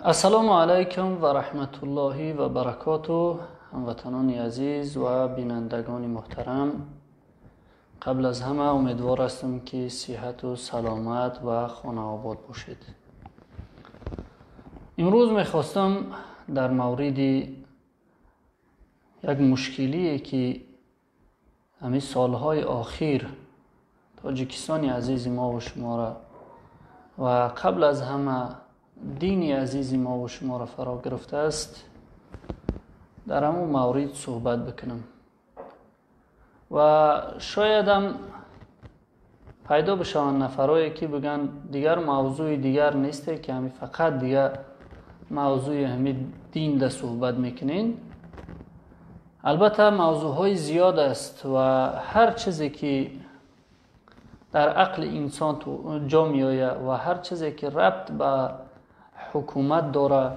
Ассалому алайкум ва раҳматуллоҳи ва баракоту. Ҳамватанони азиз ва бинандагони муҳтарам, қабл аз ҳама умедвор ҳастам, ки сиҳату саломат ва хонаобод бошед. Имрӯз мехостам дар мавриди як мушкилие, ки ҳамин солҳои охир Тоҷикистони азизи мову шуморо ва қабл аз ҳама дини азизи мову шуморо фаро гирифтааст, дар ҳамон маврид суҳбат бикунам ва шоядам пайдо бишаванд нафарое, ки бигӯянд, дигар мавзӯи дигар несте, ки ҳами фақат дигар мавзӯи ҳами динда суҳбат мекунен. Албатта, мавзӯъҳои зиёд аст ва ҳар чизе, ки дар ақли инсон ҷо меояд ва ҳар чизе, ки рабт ба ҳукумат дорад,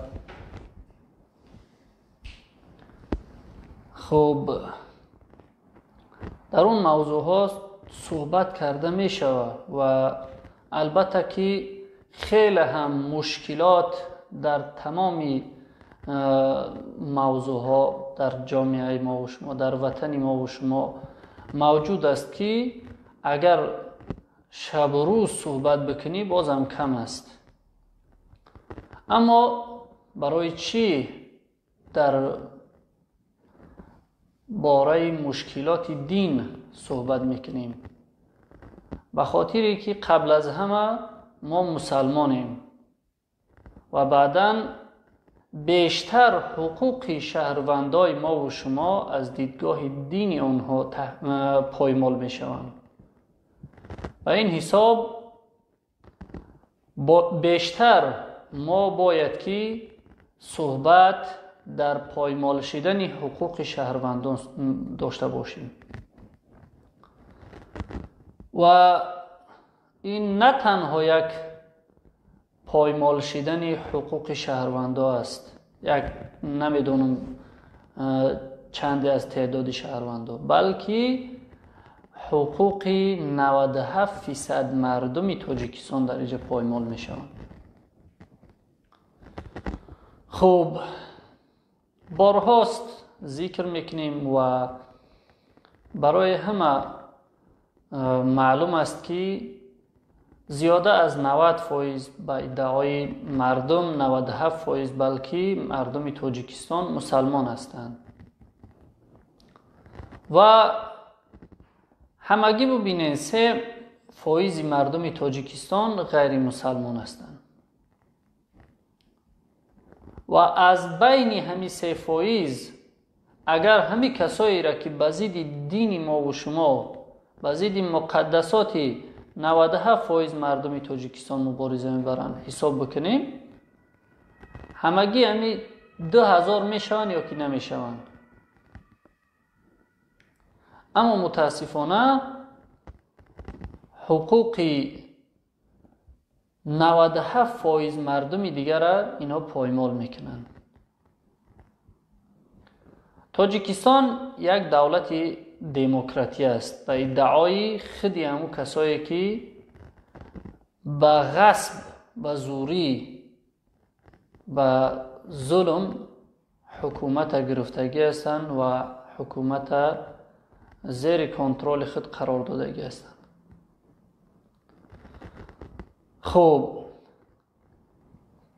хуб, дар он мавзӯъҳо суҳбат карда мешавад. Ва албатта, ки хеле ҳам мушкилот дар тамоми мавзӯъҳо дар ҷомеаи мову шумо, дар ватани мову шумо мавҷуд аст, ки агар шабу рӯз суҳбат бикунӣ, бозам кам аст. Аммо барои чӣ дар бораи мушкилоти дин суҳбат мекунем? Ба хотире ки қабл аз ҳама мо мусалмонем ва баъдан бештар ҳуқуқи шаҳрвандои мову шумо аз дидгоҳи дини онҳо поймол мешаванд. Ба ин ҳисоб бештар мо бояд ки суҳбат дар поймол шидани ҳуқуқи шаҳрвандон дошта бошем. Ва ин на танҳо як поймол шидани ҳуқуқи шаҳрвандо аст, як намедонам чанде аз теъдоди шаҳрвандо, балки ҳуқуқи 97% мардуми Тоҷикистон дар инҷа поймол мешаванд. Хуб, борҳост зикр мекунем ва барои ҳама маълум аст, ки зиёда аз 90%, ба иддаои мардум 97%, балки мардуми Тоҷикистон мусалмон ҳастанд. Ва ҳамагӣ бубинед, 3% мардуми Тоҷикистон ғайримусалмон ҳастанд ва аз байни ҳами 3%, агар ҳами касоеро, ки ба зидди дини мову шумо, ба зидди муқаддасоти 97% мардуми Тоҷикистон мубориза мебаранд, ҳисоб бикунем, ҳамагӣ ҳами 2000 мешаванд ё ки намешаванд. Аммо мутаассифона ҳуқуқи 97% мардуми дигара инҳо поймол мекунанд. Тоҷикистон як давлати демократӣ аст ба иддаои худи ҳамун касое, ки ба ғасб, ба зӯрӣ, ба зулм ҳукумата гирифтагӣ ҳастанд ва ҳукумата зери контроли худ қарор додагӣ ҳастанд. Хуб,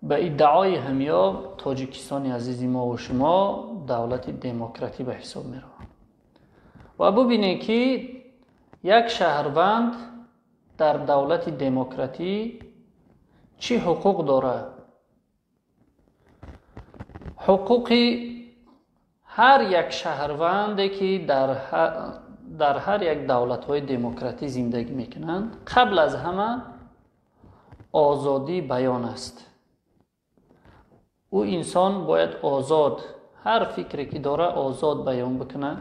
ба иддаои ҳамиё Тоҷикистони азизи мову шумо давлати демократӣ ба ҳисоб меравад. Ва бубинед, ки як шаҳрванд дар давлати демократӣ чӣ ҳуқуқ дорад. Ҳуқуқи ҳар як шаҳрванде, ки дар ҳар як давлатҳои демократӣ зиндагӣ мекунанд, қабл аз ҳама озодии баён аст. Ӯ инсон бояд озод ҳар фикре, ки дорад, озод баён бикунад,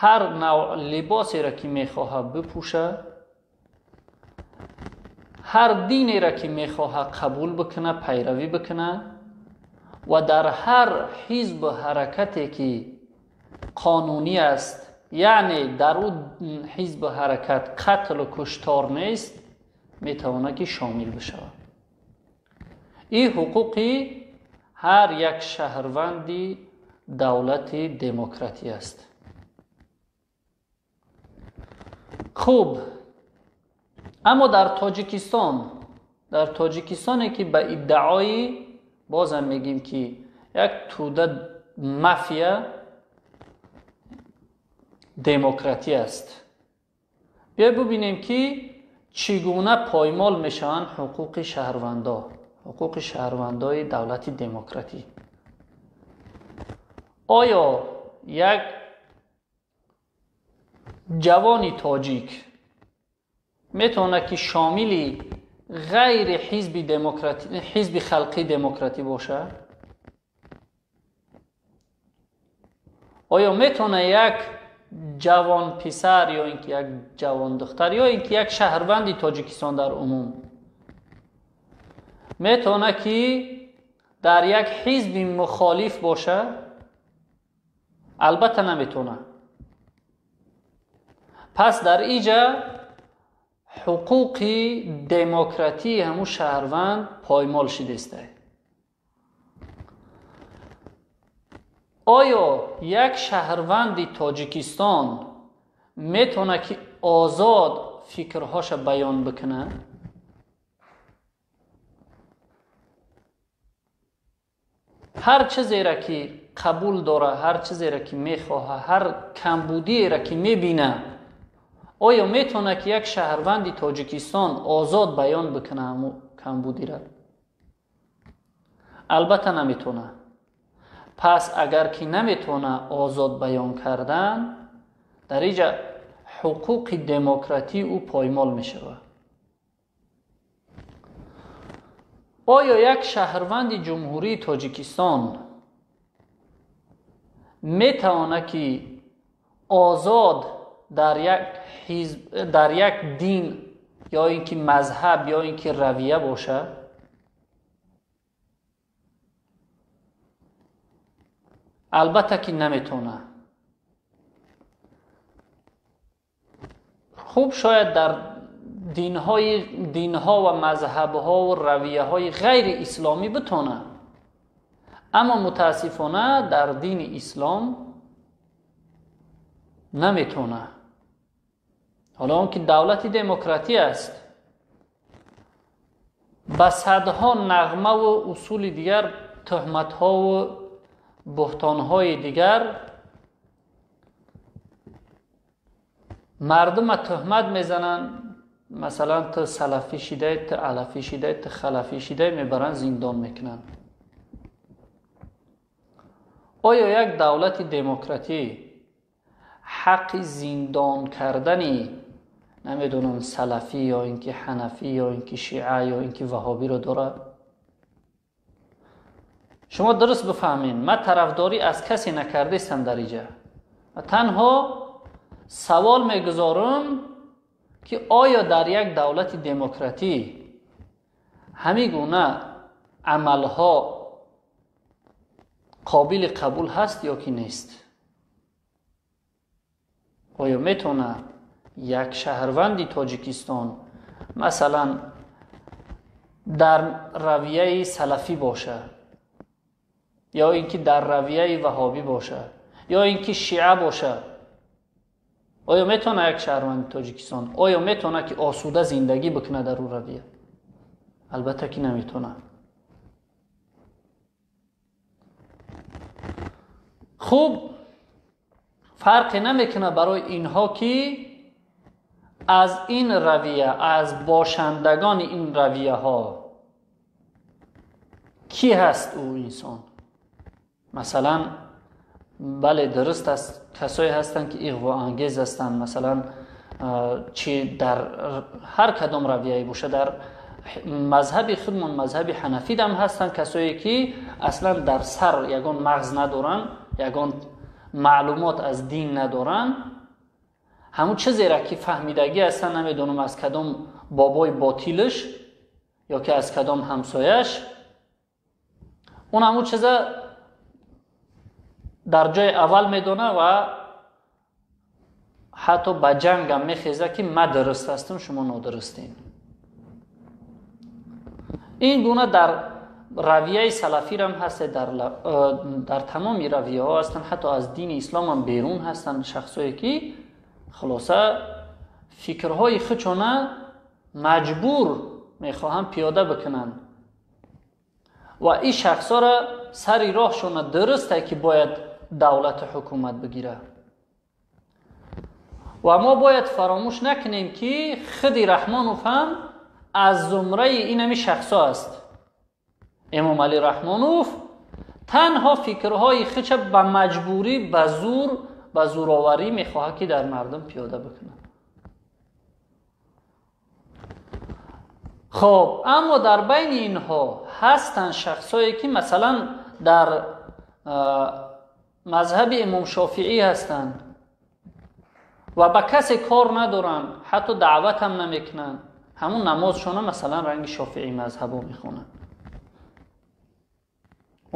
ҳар навъ либосеро, ки мехоҳад, бипӯшад, ҳар динеро, ки мехоҳад, қабул бикунад, пайравӣ бикунад ва дар ҳар ҳизбу ҳаракате, ки қонунӣ аст, яъне дар ӯ ҳизбу ҳаракат қатлу куштор нест, метавонад, ки шомил бишавад. Ин ҳуқуқи ҳар як шаҳрванди давлати демократӣ аст. Хуб, аммо дар Тоҷикистон, дар Тоҷикистоне ки ба иддаои, бозам мегим ки як тӯда мафия демократӣ аст, биёй бубинем ки чӣ гуна поймол мешаванд ҳуқуқи шаҳрвандо, ҳуқуқи шаҳрвандои давлати демократӣ. Оё як ҷавони тоҷик метавонад ки шомили ғайри ҳизби демократӣ, ҳизби халқи демократӣ бошад? Оё метавонад як ҷавон писар ё ин ки як ҷавон духтар ё ин ки як шаҳрванди Тоҷикистон дар умум метавонад ки дар як ҳизби мухолиф бошад? Албатта наметавонад. Пас дар иҷа ҳуқуқи демократии ҳамун шаҳрванд поймол шидеста. Оё як шаҳрванди Тоҷикистон метавонад ки озод фикрҳоша баён бикунад? Ҳар чизеро ки қабул дора, ҳар чизеро ки мехоҳа, ҳар камбудиеро ки мебина, оё метавонад ки як шаҳрванди Тоҷикистон озод баён бикунад ҳамун камбудиро? Албатта наметавонад. Пас агар ки наметавонад озод баён кардан, дар иҷа ҳуқуқи демократии ӯ поймол мешавад. Оё як шаҳрванди Ҷумҳурии Тоҷикистон метавонад ки озод дар як ҳизб, дар як дин ё ин ки мазҳаб ё ин ки равия бошад? Албатта ки наметавонад. Хуб, шояд дар динҳо ва мазҳабҳо ва равияҳои ғайри исломӣ битонад, аммо мутаассифона дар дини ислом наметавонад. Ҳоло он ки давлати демократӣ аст, ба садҳо нағмаву усули дигар, туҳматҳову буҳтонҳои дигар мардума туҳмат мезананд. Масалан, ту салафӣ шидай, ту алафӣ шидай, ту халафӣ шидай, мебаранд зиндон мекунанд. Оё як давлати демократӣ ҳаққи зиндон кардани намедонам салафӣ ё ин ки ҳанафӣ ё ин ки шиа ё ин ки ваҳобиро дорад? Шумо дуруст бифаҳмед, ман тарафдорӣ аз касе накардастам дар иҷа. Танҳо савол мегузорам ки оё дар як давлати демократӣ ҳамин гуна амалҳо қобили қабул ҳаст ё ки нест? Оё метавонад як шаҳрванди Тоҷикистон масалан дар равияи салафӣ бошад ё ин ки дар равияи ваҳобӣ бошад ё ин ки шиа бошад? Оё метавонад як шаҳрванди Тоҷикистон, оё метавонад ки осуда зиндагӣ бикунад дар ӯ равия? Албатта ки наметавонад. Хуб, фарқе намекунад барои инҳо ки аз ин равия, аз бошандагони ин равияҳо кӣ ҳаст ӯ инсон. Масалан, бале, дуруст аст, касое ҳастанд ки иғвоангез ҳастанд, масалан чи дар ҳар кадом равияе бошад, дар мазҳаби худмон, мазҳаби ҳанафидам ҳастанд касое ки аслан дар сар ягон мағз надоранд, ягон маълумот аз дин надоранд, ҳамун чизеро ки фаҳмидагӣ ҳастанд, намедонам аз кадом бобои ботилаш ё ки аз кадом ҳамсояш, он ҳамун чиза дар ҷои аввал медонад ва ҳатто ба ҷангам мехезад ки ман дуруст ҳастам, шумо нодурустед. Ин гуна дар равияи салафӣ ҳам ҳаст, дар тамоми равияҳо ҳастанд, ҳатто аз дини ислом ҳам берун ҳастанд шахсое ки хулоса фикрҳои худшона маҷбур мехоҳанд пиёда бикунанд ва ин шахсҳоро сари роҳшона дурусте ки бояд давлату ҳукумат бигирад. Ва мо бояд фаромӯш накунем ки худи Раҳмонов ҳам аз зумраи инами шахсҳо аст. Эмомалӣ Раҳмонов танҳо фикрҳои худша ба маҷбурӣ, ба зур, ба зӯроварӣ мехоҳад ки дар мардум пиёда бикунад. Хоб, аммо дар байни инҳо ҳастанд шахсҳое ки масалан дар мазҳаби имом Шофиӣ ҳастанд ва ба касе кор надоранд, ҳатто даъват ҳам намекунанд, ҳамун намозшона масалан ранги Шофиӣ мазҳабо мехонанд.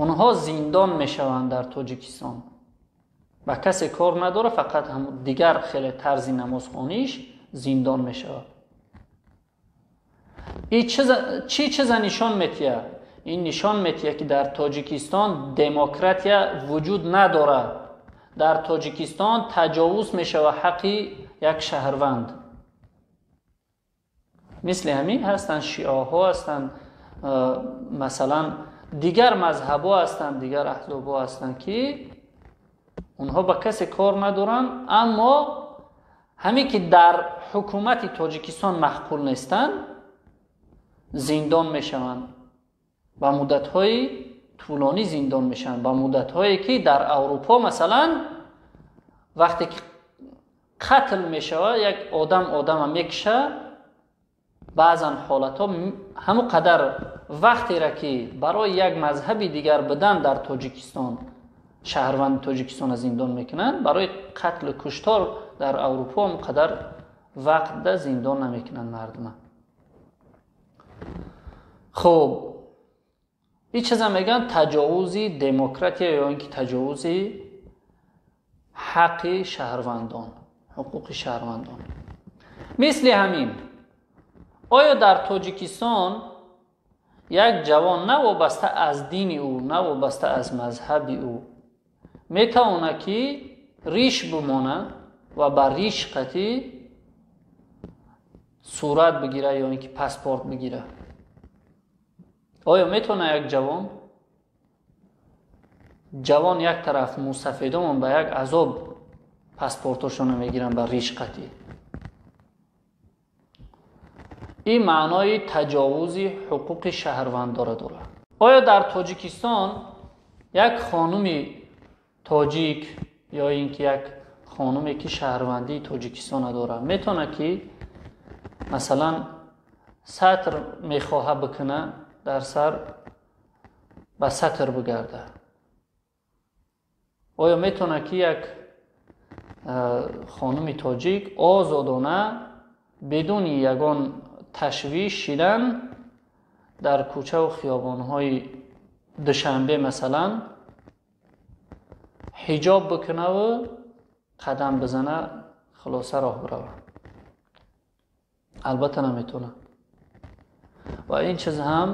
Онҳо зиндон мешаванд дар Тоҷикистон. Ба касе кор надорад, фақат ҳамун дигар хеле тарзи намозхониш зиндон мешавад. Ин чӣ чиза нишон метиҳад? Ин нишон метиҳад ки дар Тоҷикистон демократия вуҷуд надорад. Дар Тоҷикистон таҷовуз мешавад ҳаққи як шаҳрванд. Мисли ҳамин ҳастанд шиаҳо ҳастанд, масалан дигар мазҳабҳо ҳастанд, дигар аҳзобҳо ҳастанд ки онҳо ба касе кор надоранд, аммо ҳамин ки дар ҳукумати Тоҷикистон маъқул нестанд, зиндон мешаванд, ба муддатҳои тӯлонӣ зиндон мешаванд, ба муддатҳое ки дар Аврупо масалан вақте ки қатл мешавад, як одам одама мекушад, баъзан ҳолатҳо ҳамон қадар вақтера ки барои як мазҳаби дигар бидан дар Тоҷикистон, шаҳрванди Тоҷикистонро зиндон мекунанд, барои қатлу куштор дар Аврупо ҳамон қадар вақтда зиндон намекунанд мардума. Хуб, ин чиза мегӯянд таҷовузи демократия ё ин ки таҷовузи ҳаққи шаҳрвандон, ҳуқуқи шаҳрвандон. Мисли ҳамин, оё дар Тоҷикистон як ҷавон на вобаста аз дини ӯ, на вобаста аз мазҳаби ӯ метавонад ки риш бимонад ва ба риш қатӣ сурат бигирад ё ин ки паспорт бигирад? Оё метавонад як ҷавон? Ҷавон як тараф, мусафедомон ба як азоб паспортошонро мегиранд ба риш қатӣ. Ин маънои таҷовузи ҳуқуқи шаҳрвандора дорад. Оё дар Тоҷикистон як хонуми тоҷик ё ин ки як хонуме ки шаҳрвандии Тоҷикистонро дорад метавонад ки масалан сатр мехоҳад бикунад, дар сар ба сатр бигарда? Оё метавонад ки як хонуми тоҷик озодона бидуни ягон ташвиш шидан дар кӯчаву хиёбонҳои Душанбе масалан ҳиҷоб бикунаву қадам бизана, хулоса роҳ бирава? Албатта наметавонад. Ва ин чиз ҳам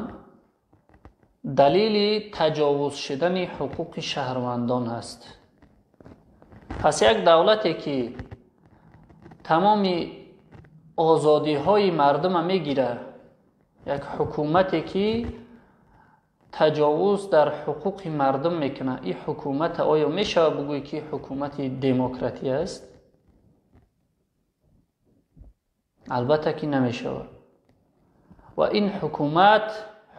далели таҷовуз шудани ҳуқуқи шаҳрвандон ҳаст. Пас як давлате ки тамоми озодиҳои мардума мегирад, як ҳукумате ки таҷовуз дар ҳуқуқи мардум мекунад, ин ҳукумата оё мешавад бигӯӣ ки ҳукумати демократӣ аст? Албатта ки намешавад. Ва ин ҳукумат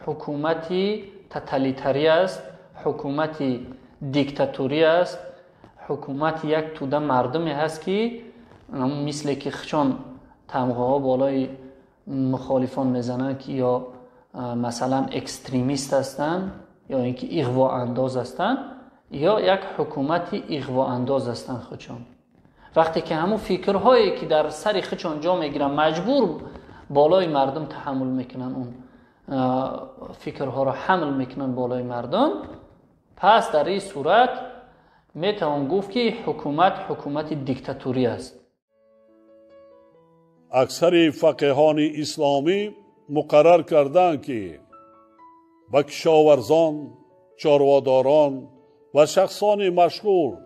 ҳукумати тоталитарӣ аст, ҳукумати диктатурӣ аст, ҳукумати як тӯда мардуме ҳаст ки мисле ки хичон тамғаҳо болои мухолифон мезананд ки ё масалан экстремист ҳастанд ё ин ки иғвоандоз ҳастанд, ё як ҳукумати иғвоандоз ҳастанд худшон. Вақте ки ҳамун фикрҳое ки дар сари худшон ҷо мегиранд, маҷбур болои мардум таҳаммул мекунанд, он фикрҳоро ҳамл мекунанд болои мардум, пас дар ин сурат метавон гуфт ки ҳукумат ҳукумати диктатурӣ аст. Аксари фақиҳони исломӣ муқаррар карданд ки Ба кишоварзон, чорводорон ва шахсони машғул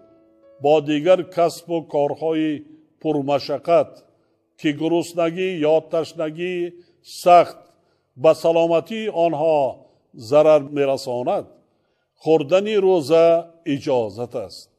бо дигар касбу корҳои пурмашаққат, ки гуруснагӣ ё ташнагии сахт ба саломатии онҳо зарар мерасонад, хӯрдани рӯза иҷозат аст.